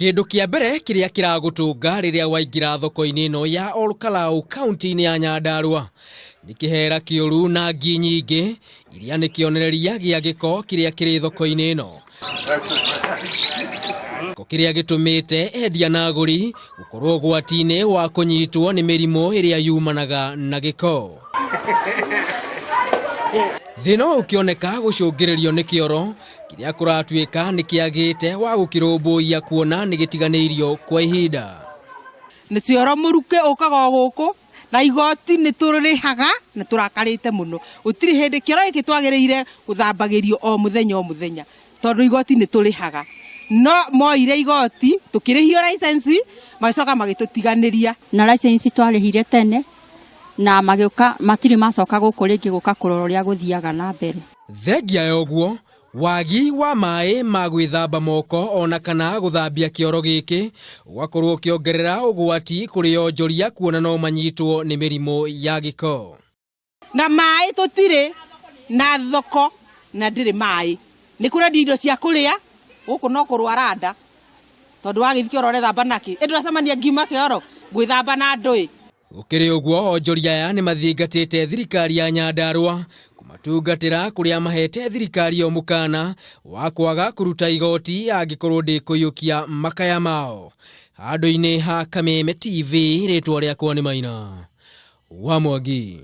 Kĩndũ kĩa mbere kĩrĩa kĩragũtũnga rĩrĩa waingĩra thoko-inĩ ĩno ya Olkalau kaunti-inĩ ya Nyandarua nĩ kĩhera kĩũru na ngi nyingĩ iria nĩ kĩonereria gĩa gĩko kĩrĩa kĩrĩ thoko-inĩ ĩno. Gĩko kĩrĩa gĩtũmĩte endia na agũri gũkorwo ũgwati-inĩ wa kũnyitwo nĩ mĩrimũ ĩrĩa yumanaga na gĩko. Thĩna ũyũ ũkĩoneka gũcũngĩrĩrio nĩ kĩoro kĩrĩa kũratuĩka nĩ kĩagĩte wa gũkĩrũmbũiya kuona nĩ gĩtiganĩirio kwa ihinda. Nĩ cioro mũrukĩ ũkaga o gũkũ na igoti nĩ tũrĩhaga na tũrakarĩte mũno. Gũtirĩ hĩndĩ kĩoro gĩkĩ twagĩrĩire gũthambagĩrio o mũthenya o mũthenya tondũ igoti nĩ tũrĩhaga. No moire igoti tũkĩrĩhio license magĩcoka magĩtũtiganĩria. Na license twarĩhire tene na magĩũka matirĩ macoka gũkũ rĩngĩ gũka kũrora ũrĩa gũthiaga na mbere. Thengia ya ũguo, wagi wa maĩ ma gwĩthamba moko ona kana gũthambia kĩoro gĩkĩ ũgakorwo ũkĩongerera ũgwati kũrĩ onjoria kuona no manyitwo nĩ mĩrimũ ya gĩko. Na maĩ tũtirĩ na thoko na ndĩrĩ maĩ. Nĩ kũrendio indo cia kũrĩa gũkũ no kũrwara nda tondũ wagĩthiĩ kĩoro ũrethamba nakĩ? Ĩ ndũracemania ngiuma kĩoro ngwĩthamba na ndũĩ? Gũkĩrĩ ũguo, onjoria aya nĩ mathingatĩte thirikari ya Nyandarua kũmatungatĩra kũrĩa mahete thirikari ĩyo mũkana wa kwaga kũruta igoti angĩkorwo ndĩkũiyũkia makaya mao. Handũ-inĩ ha Kameme TV, rĩtwa rĩakwa nĩ Maina wa Mwangi.